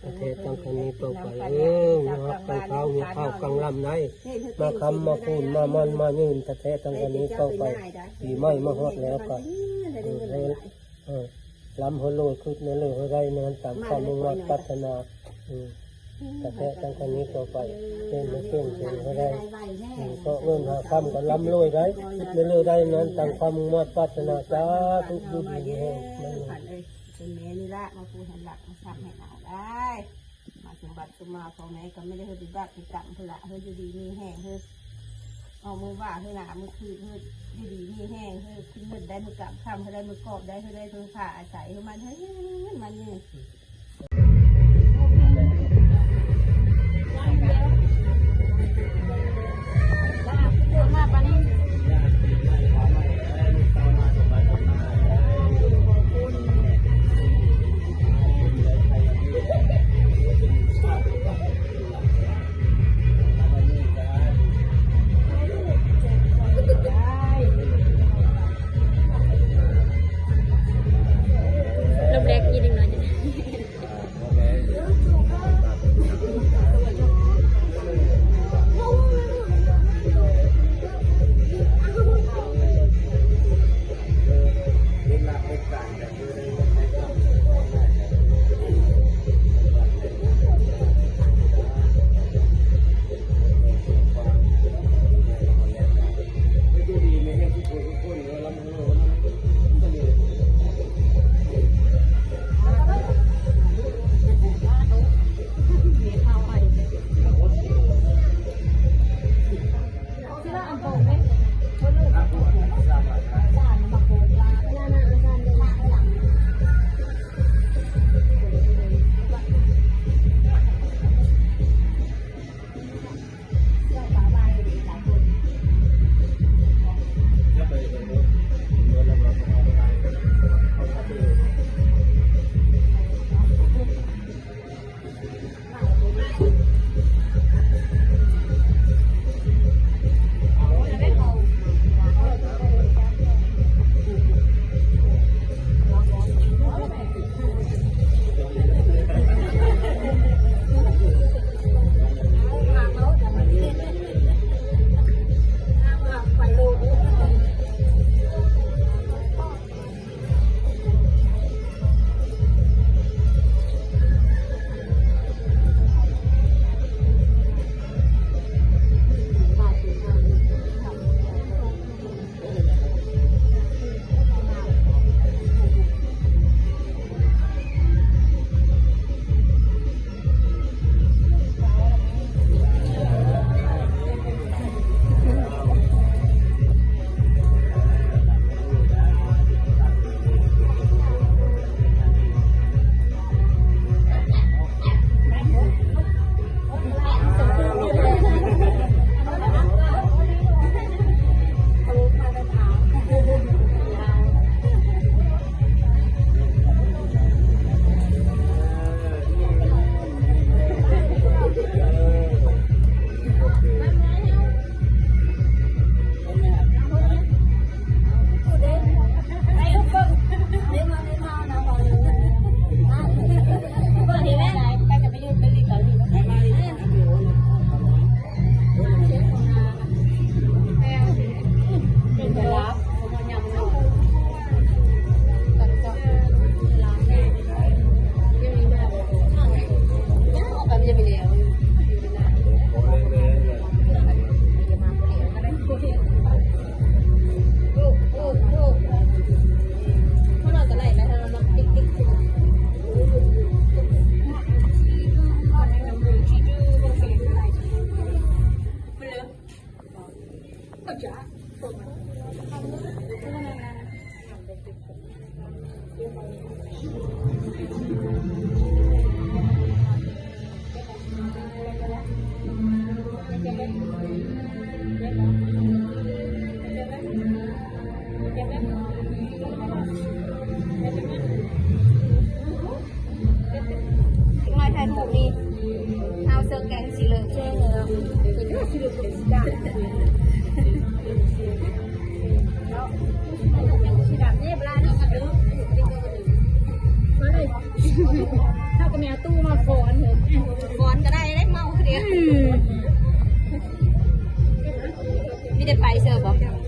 ປະເທດຕັ້ງຄັນນີ້ຕໍ່ໄປ ເອີ ຮັກກັນຄາວມີຄາວກັງລຳໄດ້ ມາຄ້ຳມາຄູນມາໝັ້ນມາຍືນ ປະເທດຕັ້ງຄັນນີ້ຕໍ່ໄປ ປີໃໝ່ມາຮອດແລ້ວກໍ ເອີ ເອີ ເອີ ລ່ຳໃຫ້ລວຍ ຄຶດໃຫ້ເລີໃຫ້ໄດ້ ນັ້ນຕາມຄວາມມຸ່ງມາດປາດຖະໜາ ເອີ ປະເທດຕັ້ງຄັນນີ້ຕໍ່ໄປ ເປັນໃຫ້ເກັ່ງເຖິງໃຫ້ໄດ້ ເອີ ເສາະເງິນຫາຄຳກໍລ່ຳລວຍໄດ້ ຄຶດໃຫ້ເລີໄດ້ ນັ້ນຕາມຄວາມມຸ່ງມາດປາດຖະໜາ ສາທຸ ຢູ່ດີມີແຮງ. ເປັນແມ່ນີ້ລະ ມາປູໃຫ້ຫຼັກ ມາຊັບໃຫ້ເອົາໄດ້ ມາສົມບັດສົມມາ ພໍ່ແມ່ກໍບໍ່ໄດ້ເຮັດວິບາກເຮັດກຳພຸ້ນລະ ເຮີ້ຍຢູ່ດີມີແຮງ ເຮີ້ຍອອກມືວ່າ ເຮີ້ຍໜ້າມືຄືນ ເຮີ້ຍຢູ່ດີມີແຮງ ເຮີ້ຍຂຶ້ນເງິນໄດ້ມື້ກຳຄ່ຳ ເຮີ້ຍໄດ້ມື້ກອບໄດ້ ເຮີ້ຍໄດ້ເພິ່ງພາອາໄສ ເຮີ້ຍໝັ້ນເຮີ້ຍໝັ້ນຍືນ. ລົມແລກອີກເລັກນ້ອຍ. ເຮົາກໍແມ່ຕູ້ມາຟ້ອນເດີ້ ຟ້ອນກໍໄດ້ເດ້ ເມົາຄືດຽວ ອືມ ມີແຕ່ໄປເຊີບໍ່?